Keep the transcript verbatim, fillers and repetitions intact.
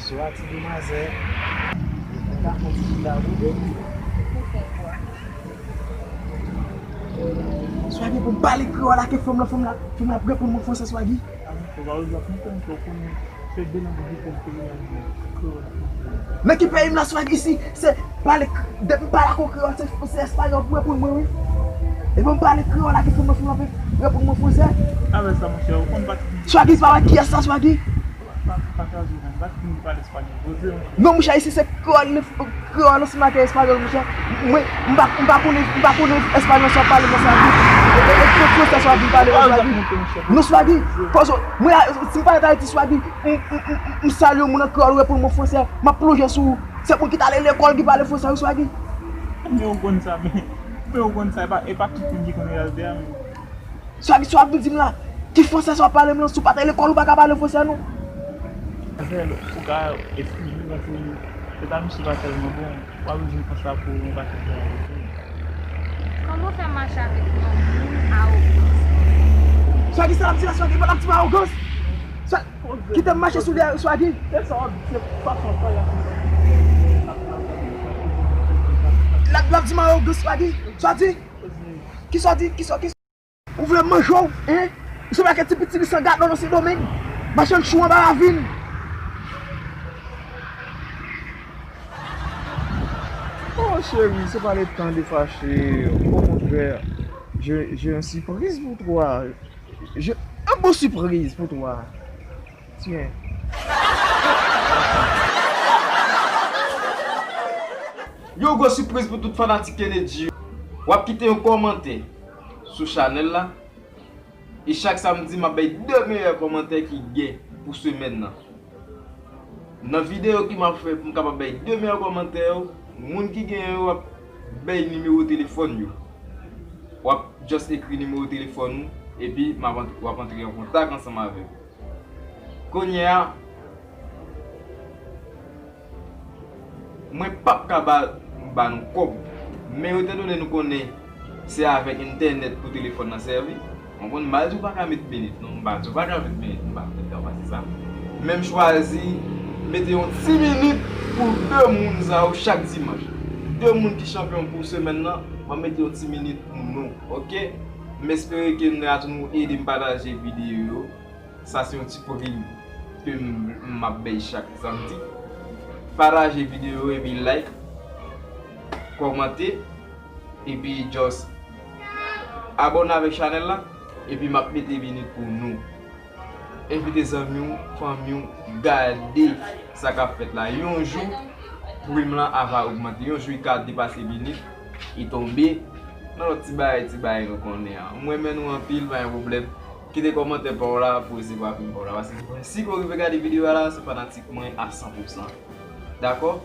Swa ti demwazè, ou ka fè yon ti chita pou de. Swagi pou m pale kreyòl ak fanm lan, fanm lan, fanm lan ap reponn mwen fransè, Swagi. Nan ki peyi m la, Swagi, isi, se pale, depi m pale ak yon kreyòl, se, se espayòl pou reponn mwen, wi. Epi m pale kreyòl ak fanm lan, fanm lan ap reponn mwen fransè. Avè sa, monchè, ou konn pati. Swagi, se pa wè kiyès sa, Swagi? Pa, pa kraze w, man. Pati pou m pale espayòl. Poze, monchè. Non, monchè, isi se kreyòl, kreyòl ansanm ak espayòl, monchè. Mwen, m pa, m pa konnen, m pa konnen espayòl sa w ap pale, monchè. E, e, e, fransè sa w ap vin pale, Swagi. Non, Swagi, koz, mwen, si m parèt Ayiti, Swagi, m, m, m, m, m salye yon moun an kreyòl, ou reponn mwen fransè, m ap plonje sou ou. Se moun ki t ale lekòl ki pale fransè, wi, Swagi. Men ou konn sa, men, men ou konn sa, e pa, e pa tout moun ki konn reyalite a, men. Swagi, sa w ap vin di m la, ki fransè sa w ap pale m lan, si w pa t al lekòl, ou pa ka pale fransè, non. Frè, ou ka eskize m, paske tèt a misye pa tèlman bon. W ap vin di m konsa pou yon pakèt bagay. Kòman w fè mache avèk yon moun awogan? Swagi, sa l ap di la, Swagi, l ap di m awogans. Sa, kite m mache sou li a, Swagi. Se sa w ap di, se fason sa y ap. L ap, l ap di m awogans, Swagi. Swagi, kisa w di, kisa, kisa? Ou vle manje w, en? Ou se pa ke ti piti li san gadon nan Sendomeng. Machann chou anba ravin. Oh chérie, c'est pas le temps de fâcher. Au contraire, j'ai, j'ai une surprise pour toi. J'ai une bonne surprise pour toi. Tiens. Yon gwo sipriz pou tout fanatik Kennedy yo. W ap kite yon kòmantè sou chanèl la. E chak samdi, m ap bay de meyè kòmantè ki gen pou semèn nan. Nan videyo ki m ap fè pou m kapab bay de meyè kòmantè yo, moun ki genyen yo, w ap bay nimewo telefòn yo. W ap just ekri nimewo telefòn ou, epi m ap ant-, w ap antre an kontak ansanm avè m. Kounye a, mwen p ap ka ba, ba nou kòb. Men etan done nou konnen se avèk entènèt pou telefòn nan sèvi, w konprann, m pa di w pa ka met minit, non, m pa di w pa ka met minit, m pa fè sa, w pa se sa. Men m chwazi mete yon ti minit pou de moun sa yo chak dimanch. De moun ki chanpyon pou semèn nan, m ap mete yon ti minit pou nou, oke? M espere ke nou ede m pataje videyo yo. Sa se yon ti prim ke m, m ap bay chak samdi. Pataje videyo epi like, kòmante, epi just abòne avèk chanèl la, epi m ap mete minit pou nou. Envite zanmi w, fanmi w, gade sa k ap fèt la. Yon jou, prim lan ava ogmante. Yon jou, li ka depase minit, li tonbe. Nan lòt ti bagay, ti bagay nou konnen an. M renmen nou anpil, pa gen pwoblèm. Kite kòmantè pa w la pou resevwa prim pa w la. Paske si ke w rive gade videyo a la, se fanatik mwen a san pou san. Dakò?